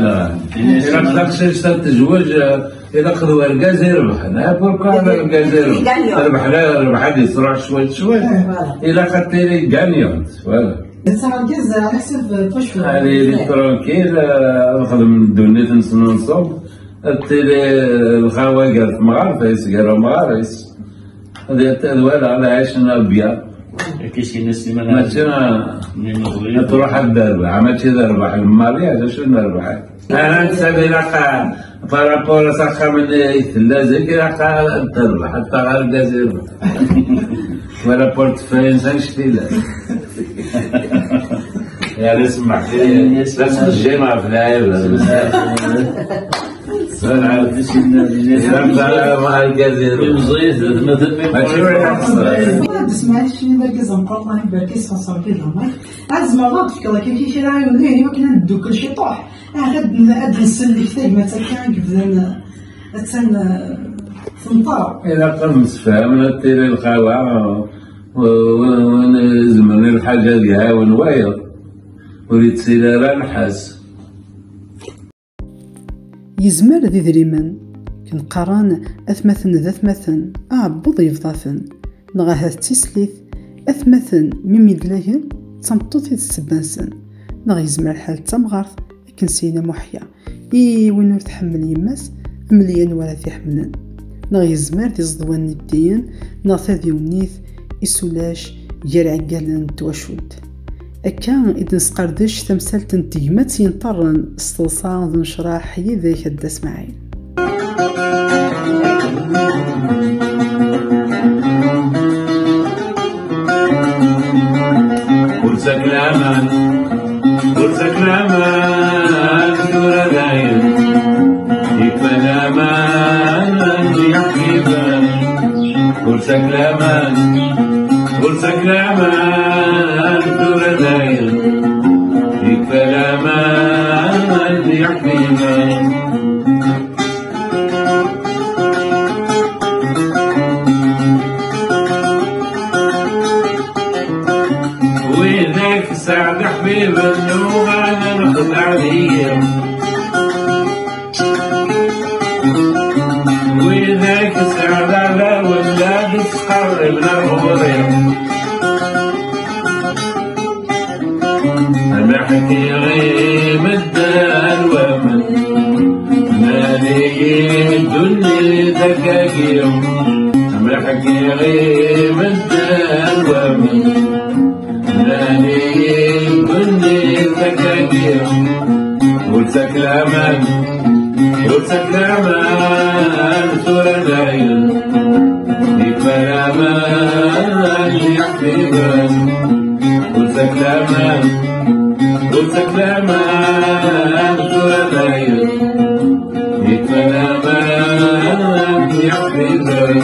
Ilaq taqcict ad tezweǧ, eh, ilaq d urgaz irebḥen. Eh, pourquoi d urgaz irebḥen? Rbeḥ la rbeḥ ad yesruḥ cwiṭ cwiṭ. Voilà. Ilaq ad tili gagnante. Voilà. Netta argaz ɛla ḥsab twacult. Ad yili tranquille, ad xedmen ddunit-nsen ensemble, ad tili lxawa gar temɣart-is, gar umɣar-is. Ad yat-, ad wala, ad ɛicen bien. Akka i s-yenna Sliman. Mačči, ad truḥ ad d-terbeḥ, mačči d rrbeḥ lmariyaǧ, acu n rrbeḥ? Ara netta ilaq, par rapport s axxam-nni i tella zik, ilaq ad terbeḥ, ad taɣ argaz irbeḥ. Wala portefeuille-nsen ccfila. Yeɛni semmeḥ, la sqejjin ɣef lɛib. Semmeḥ, semmeḥ, semmeḥ. Mačči d ayen. Ad d-smeɛt keččini d argaz ameqqran, Ṛebbi ibarek-as, xas Ṛebbi d lameṛ. Ad tzemreḍ ad d-tefkeḍ akka kra i wakken ad neddukel ciṭuḥ. Ahat ad n-, ad nsellek tagmat akka i yebdan, eh, attan, eh, tenṭer. Ilaq ad msefhamen, ad tili lxawa, eh, w-, w-, win izemren i lḥaǧa ad iɛawen wayeḍ, ur yettili ara lḥess. Yezmer d idrimen, ken qqaren atmaten d atmaten, aɛebbuḍ yebḍa-ten, neɣ ahat d tislit, atmaten mi myedlagen d tameṭṭut i d ssebba-nsen, neɣ yezmer lḥal d tamɣart akken Sidna Muḥya, i win ur tḥemmel yemma-s, am liyan wara t-iḥemmlen, neɣ yezmer d iẓeḍwan n ddin, neɣ tadiwennit, isulac gar iɛeggalen n twacult. Akka i d-nesqerdec tamsalt n tegmat yenṭerren s teḍsa d unecraḥ yid-k a Dda Smaɛil. Ur ttaken aman, ur ttaken aman, tura dayen, yekfa laman, ay iḥbiben. Ur ttaken aman, ur ttaken aman, tura dayen, yekfa laman, ay iḥbiben. Widak tesɛiḍ iḥbiben uɣalen xedɛen-iyi. Widak tesɛiḍ ala wellad i ttqerriben ar ɣur-i. Am iḥki i medden waman, nnan-iyi ddunit akkagi. Am iḥki i medden waman, nnan-iyi ddunit akkagi. Ur ttaken aman, ur ttaken aman, tura dayen, yekfa laman, ay iḥbiben. Ur ttaken aman, ur ttaken aman, tura dayen, yekfa laman, ay iḥbiben.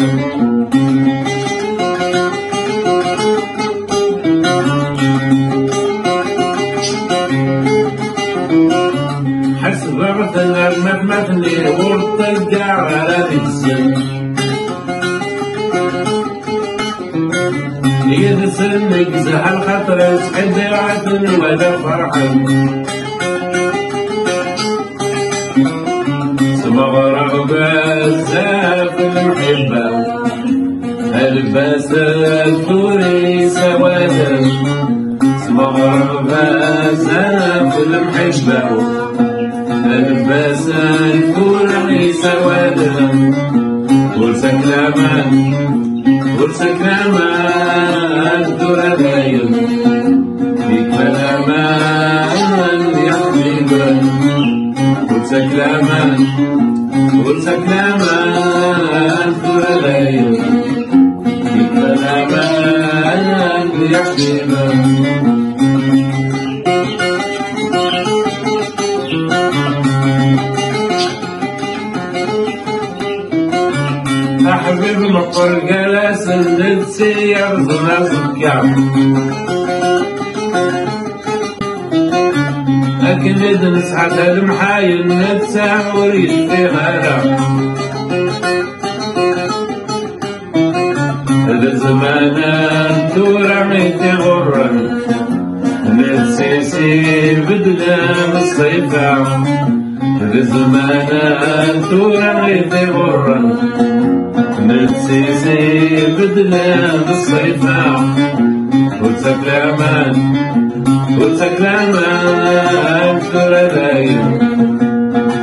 Ḥesbeɣ-ten am atmaten-iw, ur ṭṭeggaɣ ara deg-sen. Yid-sen i yezha lxaṭer-is, ḥeddreɣ-ten wala ferḥen. Smeɣreɣ bezzaf lemḥibba, lbas tura isawalen. Smeɣreɣ bezzaf lemḥibba, lbas tura isawalen. Ur ttaken aman, ur ttaken aman, tura dayen, yekfa laman, ay iḥbiben. Ur ttaken aman, ur ttaken aman, tura dayen, yekfa laman, ay iḥbiben. Aḥbib meqqer gar-asen, netta yerẓen aẓekka. Akken i d-nesɛa d alemḥay, netta ur yecfiɣ ara. D zzman n tura i t-iɣurren, netta i s-ibedlen ṣṣifa. D zzman n tura i t-iɣurren, netta i s-ibedlen ṣṣifa. Ur ttaken aman, Ur ttaklaman tura dayen,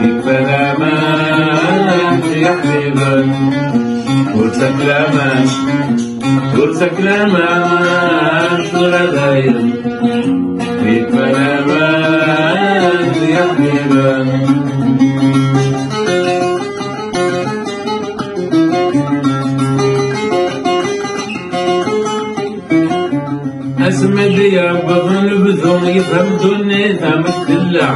ikfa laman di iḥbiben. Ur ttaklaman, ur ttaklaman tura dayen, ikfa laman di iḥbiben. Asmi d-yewweḍ lebdu, yefhem ddunit amek tella.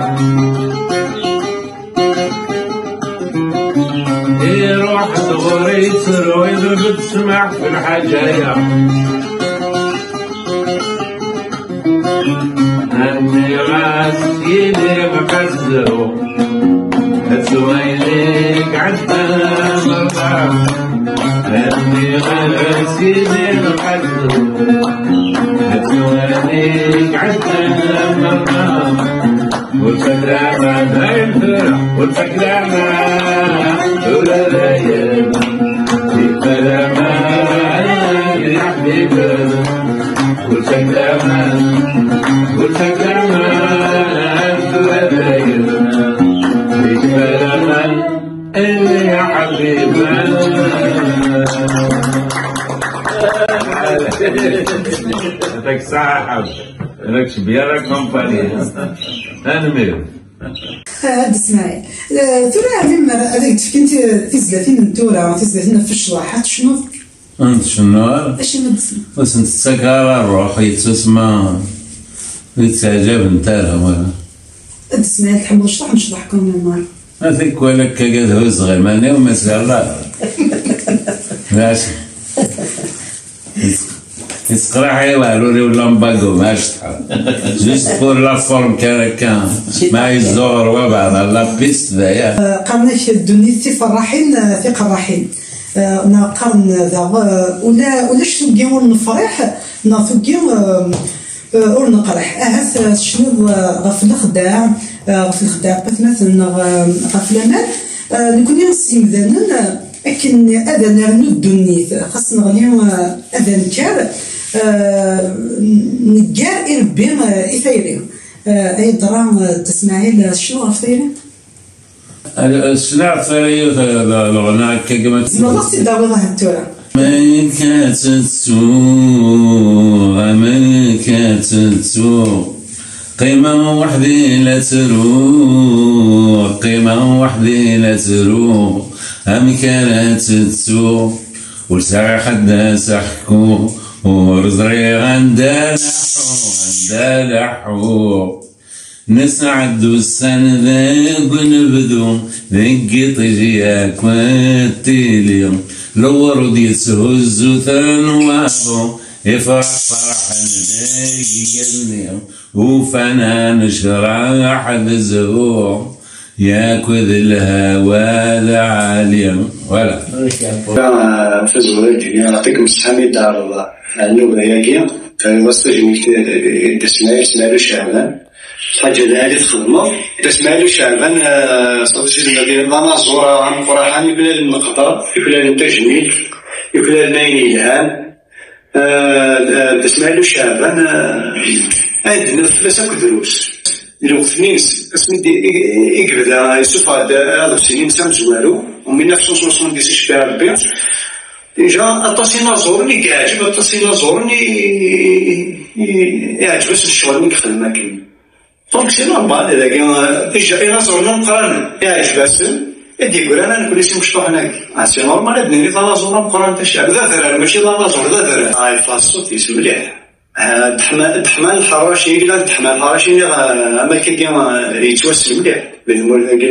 Iruḥ-d ɣur-i yettru, iḍleb-d ssmaḥ f lḥaǧa-ya. Nniɣ-as yili bɣa tezru, ad ttwaliɣ ɛeddan merra. Nniɣ-as yili bɣa tezru, ad ttwaliɣ ɛeddan merra. Ur ttaklaman dayen tura, ur ttaklaman tura dayen. Ikfa laman di iḥbiben. Ur ttaklaman, ur ttaklaman tura dayen. Ikfa laman di iḥbiben. Yɛṭik ṣṣeḥḥa. Nekk bya la compagnie. Tanemmirt. Ah, d Ismaɛil. Eh, tura, ɛemmi, ad ak-d-fken ti-, tizlatin n tura, tizlatin ɣef ccḍeḥ, ad tecnuḍ? Ur tent-cennuɣ ara. Acimi ad d-tesneḍ? Ur sent-ttakeɣ ara ṛṛuḥ, yettusma ur yi-ttaɛǧabent ara, wala. A d Ismaɛil, tḥemmleḍ ccḍeḥ, necḍeḥ kan, ma. A tikwal akka, ad huzzeɣ iman-iw, ma sɛiɣ la. D acu? Yesseqraḥ-iyi weɛrur-iw lumbago, ma acetḥa. Juste pour la forme kan akka. Ma yezzuɣer wabeɛḍ ɣer la piste, d aya. Eh, qqaren-ak ddunit tiferraḥin, eh, tiqerraḥin. Eh, neɣ qqaren daɣ, eh, ula, ulac tuggi ur nefriḥ, neɣ tuggi, eh, eh, ur neqriḥ. Ahat, eh, tecniḍ, eh, ɣef lexdeɛ, eh, ɣef lexdeɛ n watmaten, neɣ, eh, ɣef laman. Eh, nekni s yimdanen, eh, akken ad nernu ddunit, xas neɣli, eh, ad nenker, eh, neggar irebbi, eh, i tayri. Eh, ay yeḍra, eh, d Smaɛil, eh, tecnuḍ ɣef tayri? Sneɣ tayri, eh, leɣna akka kama. Tzemreḍ ad ɣ-tt-id-tawiḍ ahat tura? Amek ad tettuɣ, amek ad tettuɣ, qqimeɣ weḥd-i la ttruɣ, qqimeɣ weḥd-i la ttruɣ, amek ara tettuɣ? Ur sɛiɣ ḥedd ad s-ḥkuɣ, ur ẓriɣ anda leḥḥuɣ, anda leḥḥuɣ. Nesɛedda ussan deg unebdu, deg yiṭij yakk ad tili, lewṛud yetthuzzu-ten waḍu, ifrax ferḥen deg yigenni, ufan anecraḥ d zzhu, yakk d lhawa lɛali. Voilà. Tazwara n ddunit, yeɛṭikem ṣṣeḥḥa mi d-tɛerḍeḍ nnuba-agi, terriḍ-as tajmilt i Dda Smaɛil, Smaɛil Uceɛban. Lḥaǧa lɛali txedmeḍ. Dda Smaɛil Uceɛban, eh, s lmadi d anaẓur ameqqran, yuklalen leqder, yuklalen tajmilt, yuklalen ayen yelhan. Eh, eh, Dda Smaɛil Uceɛban, eh, ay d-nniɣ fell-as akk drus. Lweqt-nni-ines, asmi d-, i, i, i yebda yessufeɣ-d aḍebsi-nni-ines amezwaru, en mille neuf cent soixante-dix, icebbi Rebbi, déjà aṭas inaẓuren i yeɛǧeb, aṭas inaẓuren i, i, i, i iɛǧeb-asen ccɣel-nni i yexdem akken. Donc, c'est normal, dagi, euh, déjà, inaẓuren ameqqranen iɛǧeb-asen, i d-yeggran ad nekni s imecṭuḥen-agi. Ah, c'est normal ad nini d anaẓur ameqqran, taceɛb d adrar, mačči d anaẓur, d adrar. Ah, yeffeɣ ṣṣut-is mliḥ. Ah, Deḥma-, Deḥman Lḥaraci, yella Deḥman Lḥaraci, niɣ, ah, am akkagi, ah, yettwassen mliḥ, di tmurt-agi.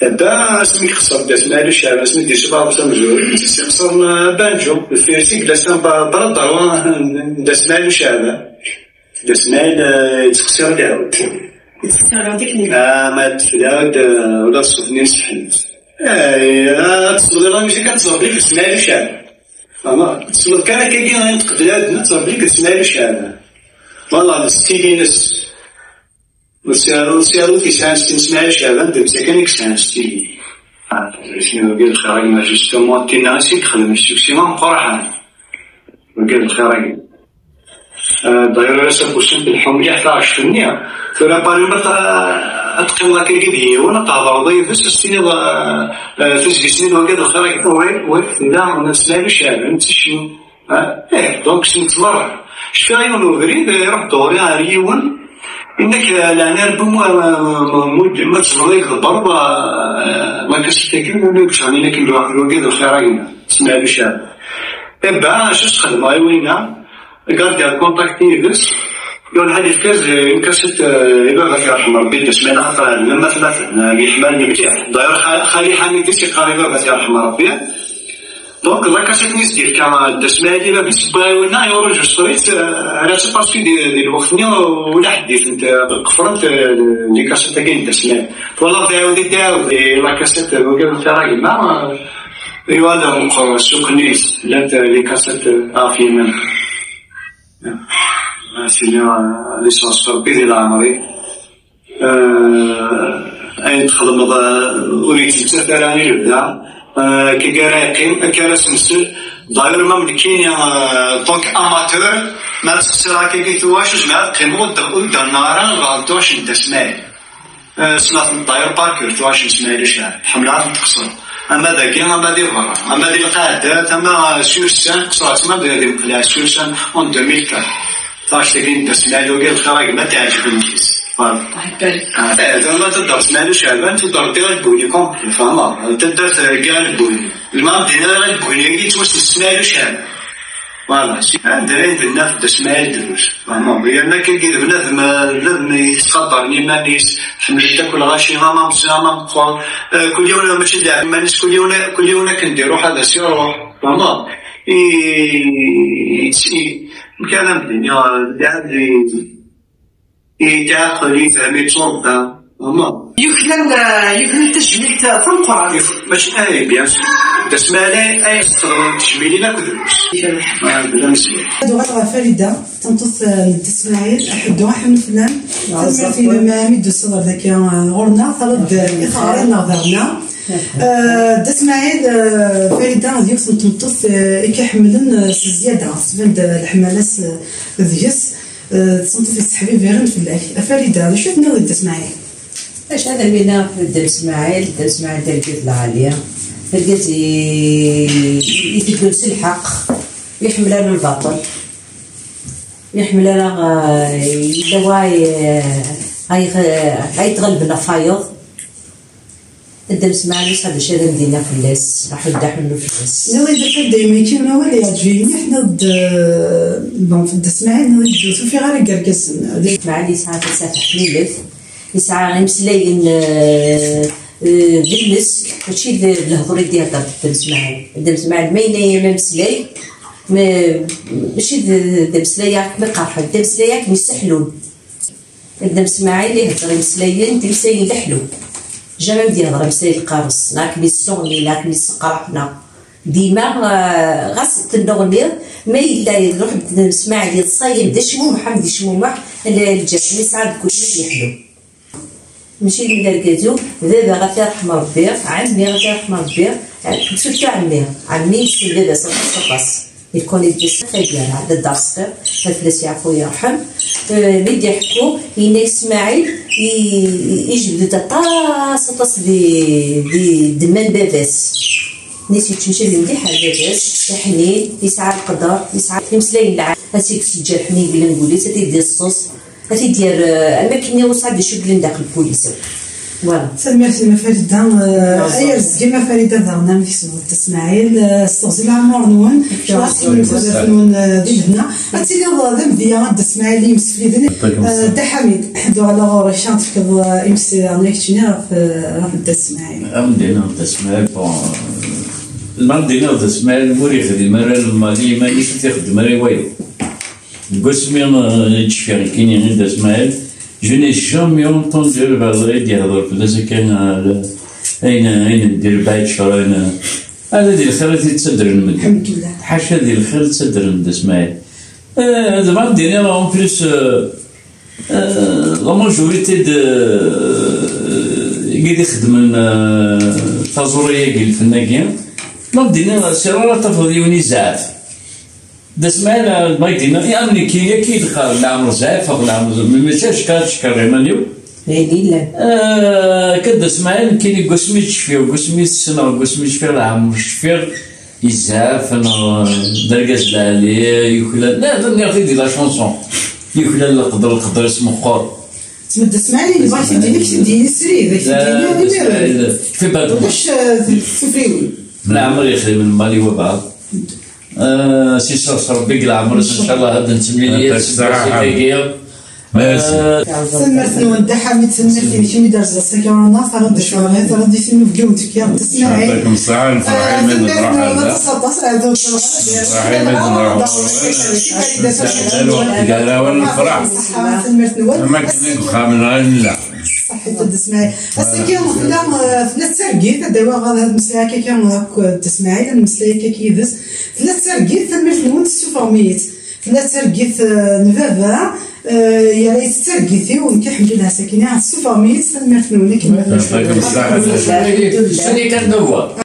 Dda, asmi yexṣer Dda Smaɛil Uceɛban, asmi d-yessuffeɣ ɣef tamezwarut, yexṣer, ah, banǧu, deffir-s i yella s-, ba-, bra d ṛṛwa n Dda Smaɛil Uceɛban. Dda Smaɛil, eh, yettqeṣṣir ad iɛawed. Yettqeṣṣir ad iɛawed akken. Ah, ma d-, d-, d-, ula d ṣṣut-nni n ṣṣeḥḥa-ines. Eh, ad tesleḍ i la musique, ad teẓreḍ belli d Smaɛil Uceɛban. Fehmeḍ? Tesleḍ kan akkagi, ayen teqbel ad d-, ad teẓreḍ belli d Smaɛil Uceɛban. Voilà, d style-ines. Ur s-, ur s-, ur t-yesɛan style Smaɛil Uceɛban, d netta kan i yesɛan style. Ah, isem-iw deg lxir, a gma, justement, tinna i s-, i yexdem, justement, meqqar aḥan. Deg lxir, a gma. D'ailleurs, ass-a, bu sens telḥu mliḥ taɣect-nni. Tura, par exemple, ad teqqimeḍ akka d yiwen, ad tehḍreḍ yid-s, ad s-tiniḍ, euh, euh, tizlit-nni d wagi d lxir, wi, wi, tella, nesla i Caɛban, d ticci. Ah, eh, donc, ssent merra. Cfiɣ yiwen ubrid, iruḥ-d ɣur-i ɣer yiwen, yenna-k, eh, leɛna Rebbi, ma, ma, ma, ma, ma tzemreḍ ad yi-d-tḍebbreḍ, eh, la cassette-agi, ur nekk ẓriɣ akken d wagi d lxir-agi, tesmeɛlucaḍ. Eh ben, acu s-xedmeɣ i winna? Gardiɣ contact yid-s, yuɣal yefka-as, eh, une cassette, eh, i baba-s yerḥem Rebbi, d asmi axaṭer llan atmaten, eh, myeḥmalen mliḥ. D'ailleurs, xa-, xali Ḥamid i s-yeqqar i baba-s yerḥem Rebbi. Donc, la cassette-nni s-d-yefka Dda Smaɛil i bab-is, wwiɣ i winna, enregistré-tt, euh, rriɣ-tt parce que di, di lweqt-nni ula ḥedd i tent-, euh, qefrent, euh, les cassettes-agi n Dda Smaɛil. Twalaḍ, iɛawed-it, iɛawed, et la cassette, euh, wagi d lxir a gma, euh, yuɣal meqqer ssuq-nni-ines, llant, euh, les cassettes, euh, ɣef yiman. Ah, sidi, euh, ad yesɛu Rebbi di leɛmer-ik. Eh, ayen txedmeḍ, eh, ur yettmettat ara i lebda. Eh, akka ara yeqqim, akka ara s-nsel. D'ailleurs, ma nekkini, eh, tant qu'amateur, ma ttqeṣṣireɣ akka i tuɣac, ur zmireɣ ad qqimeɣ ur d-, ur d-rniɣ ara lbaɛḍ n tuɣac n Dda Smaɛil. Eh, ssneɣ-tent d'ailleurs par cœur, tuɣac n Smaɛil Ucɛeb. Ḥemmleɣ ad tent-qeṣṣreɣ. Ama dagi, ama di berra, ama di lqaɛdat, ama, eh, sur scène, qeṣṣreɣ-tt ma d, di Meqleɛ sur scène en deux mille quatre. Taɣect-agi n Dda Smaɛil, wagi d lxir a gma, teɛǧeb-iyi. Voilà. Ṛebbi ibarek. Ah, eh, d ama taddart Smaɛil Uceɛban, taddart Dda Lbuyni, comme, tfehmeḍ? Taddart, eh, Dda Lbuyni. Lmeɛna d-yenna Dda Lbuyni-agi yettwassen Smaɛil Uceɛban. Voilà. Si, ah, d ayen d-yenna Dda Smaɛil drus. Tfehmeḍ? Yerna akka d bnadem, eh, bnadem yettqadaren iman-is, ḥemmlen-t akk lɣaci, ama meẓẓi, ama meqqer. Eh, kul yiwen mačči d iman-is, kul yiwen, kul yiwen akken d-iruḥ ad as-iruḥ. Tfehmeḍ? I, i, i, amek ara am-d-iniɣ, eh, d, d, Yettɛaqel, yefhem, yettwaṛebba. Vraiment. Yuklal, eh, yuklal tajmilt tameqqrant. Yuk-, mačči, eh, bien sûr. Dda Smaɛil ay yesseɣren tejmilin akked lmus. Ah, bla mezmir. Ad uɣaleɣ ɣer Farida, tameṭṭut, eh, n Dda Smaɛil, aḥuddu aḥunnu fell-am. Ah, tanemmirt-inem, eh, mi d-tusiḍ ɣer dagi, eh, ɣur-neɣ, terriḍ-d, eh, i teɣri-nneɣ daɣen. Eh, Dda Smaɛil, eh, Farida d yiwet n tmeṭṭut, eh, i k-iḥemmlen, eh, s zzyada, tban-d, eh, leḥmala-s, eh, deg-s. Eh, d tameṭṭut yesseḥbibiren fell-ak. A Farida, d acu i tenniḍ i Dda Smaɛil? Acu ara m-iniɣ ɣef Dda Smaɛil? Dda Smaɛil d argaz lɛali, argaz i, iteddun s lḥeqq, ur iḥemmel ara lbaṭel, ur iḥemmel ara, eh, yella wa, eh, ay, ay tɣelben ɣef wayeḍ. Dda Smaɛil, ur sɛiɣ d acu ara m-d-iniɣ fell-as, aḥuddu aḥunnu fell-as. Nniɣ-d acu daymi kan awal yeɛǧeb-iyi mliḥ, nniɣ-d, eh, bon, Dda Smaɛil, nniɣ-d ur t-ufiɣ ara deg yergazen. Smaɛil yesɛa tasaɛet ḥmilet, yesɛa imeslayen, eh, eh, d lmesk, mačči d, d lehdur i d-ihedder Dda Smaɛil. Dda Smaɛil ma yenna-yam ameslay, ma, mačči d, d ameslay akken iqerḥen, d ameslay akken yesseḥlun. Dda Smaɛil ihedder imeslayen, d imeslayen leḥlu. Jamais d-ihedder imeslayen lqares, neɣ akken yessuɣni, neɣ akken yesseqraḥ, neɣ dima, eh, ɣas tennuɣniḍ, ma yella iruḥ Dda Smaɛil yeḍsa-yam d acmumeḥ, am d acmumeḥ, l-, lǧerḥ-nni yesɛa deg wul-is ad yeḥlu. Mačči d argaz-iw, baba ɣef iṛḥem Ṛebbi, ɛemmi ɣef iṛḥem Ṛebbi, surtout ɛemmi. Ɛemmi yessen baba-s aṭas, aṭas. Yekkun yeǧǧa-s taggara, d dda Ṛesqi, ad fell-as yeɛfu yerḥem. Eh, mi d-iḥekku, yenna-k Smaɛil, i-, i-, ijebbed-d aṭas, aṭas di, di ddemma n baba-s. Nni-s yettmecrid mliḥ ar baba-s, iḥnin, yesɛa leqder, yesɛa imeslayen lɛali, ad t-yekkes lǧerḥ-nni yellan deg wul-is, ad t-id-iṣṣeṣ. Ad t-id-yerr, eh, am akken ur sɛad d acu yellan daxel n wul-is. Voilà. Tanemmirt-im a Farida. Eh, ay rrezg-im a Farida daɣen, amek tesmeḍ Dda Smaɛil, eh, s teɣzi n leɛmer-nwen, ɣas tudert-nwen, eh, di lehna. Ad tiliḍ, eh, d amedya a Dda Smaɛil i yimsefliden. Eh, Dda Ḥamid, ad uɣaleɣ ɣur-k, ad tefkeḍ, eh, imsiɣen, eh, keččini ɣef, eh, ɣef Dda Smaɛil. Ad m-d-iniɣ Dda Smaɛil, bon, eh, ma d-iniɣ Dda Smaɛil, ur yexdim ara lmal i yiman-is, ur t-ixeddem ara i wayeḍ. Deg wasmi, eh, i d-cfiɣ nekkini i Dda Smaɛil, je n'ai jamais entendu le Badri d-yehder fell-as akka, eh, ayen, ayen n dirbaɛ iččuren, eh, ala di lxir i t-yettaddren medden. Ḥaca di lxir i ttaddren Dda Smaɛil. Eh, dɣa ad d-iniɣ, en plus, eh, eh, la majorité de, eh, i d-ixeddmen, eh, taẓuri-agi, lfen-agi, ma d-iniɣ, c'est rare ad tafeḍ yiwen izeɛɛef. Dda Smaɛil, ma d-yenna, ya, nekkini akka i d-qqar, leɛmer zɛafeɣ, leɛmer z-, ma mačči acekkeṛ, acekkeṛ iman-iw. D ayen yellan. Ah, akka Dda Smaɛil, nekkini deg wasmi i d-cfiɣ, deg wasmi i t-ssneɣ, deg wasmi i cfiɣ, leɛmer cfiɣ yezɛef, neɣ d argaz lɛali, yuklal, la, d nniɣ-t-id di la chanson, yuklal leqder, leqder-is meqqer. Tmedda Smaɛil, yebɣa k-id-yini, k-id-yini srid, k-id-yini imir. Ulac, eh, tufriwin. Leɛmer yexdem lmal i wabeɛḍ. Ah, si sers Rebbi deg leɛmer-is, ncallah ad nettemlili yid-s deg wasif-agi. Merci. Ah, tanemmirt-nwen, Dda Ḥamid, tanemmirt-inek imi d-terziḍ s akrana, terra-d ccɣel, terra-d i tin n webli tefkiḍ-d Smaɛil. Yeɛṭikum ṣṣeḥḥa, nefreḥ imi d-nruḥ ar da. Aṭas, aṭas, ɛadu. Nefreḥ imi d-nruḥ. Nefreḥ imi d-nruḥ. Gar-awen nefreḥ. Ṣṣeḥḥa, tanemmirt-nwen. Am akken deg uxxam-nneɣ i nella. Ṣaḥit a Dda Smaɛil. Ass-agi tella, eh, tella d targit, ad d-awiɣ ad mmeslayeɣ akka akk d Dda Smaɛil, ad mmeslayeɣ akka yid-s. Tella d targit, tanemmirt-nwen, tessufɣem-iyi-tt. Tella d targit, eh, n baba, eh, yerra-yi-tt d targit-iw, nekk, alḥemdulillah, sakkin, tessufɣem-iyi-tt, tanemmirt-nwen, akken ma tella. Yeɛṭikum ṣṣeḥḥa. Alhamdulillah.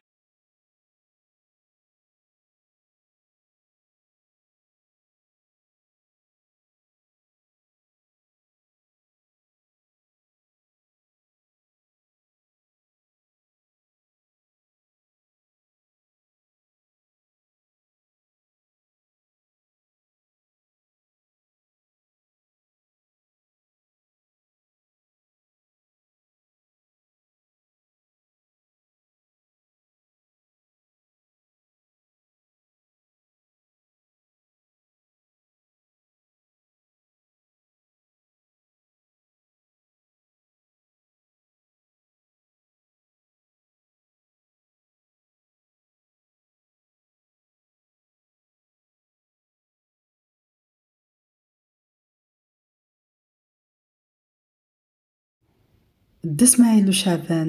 Dda Smaɛil Uceɛban,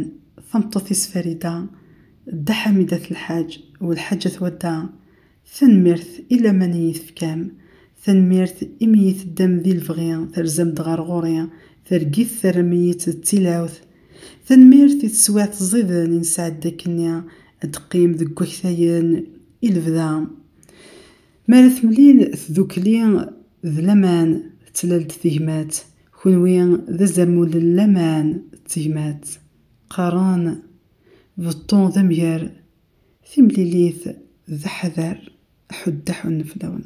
tameṭṭut-is Farida, Dda Ḥamid At Lḥaǧ, u Lḥaǧa At Wadda, tanemmirt i laman i yi-tefkam, tanemmirt imi i teddam di lebɣi, terzam-d ɣer ɣur-i, targit terram-iyi-tt d tilawt, tanemmirt i teswiɛt ẓiden i nesɛedda akkenni ad d-teqqim deg waktayen i lebda. Mi ara temlil tdukli d laman, tettlal-d tegmat, kunwi d azamul n laman d tegmat. Qqaren, beṭṭu d amger, timlilit d aḥdar, ḥuddaḥun fell-awen.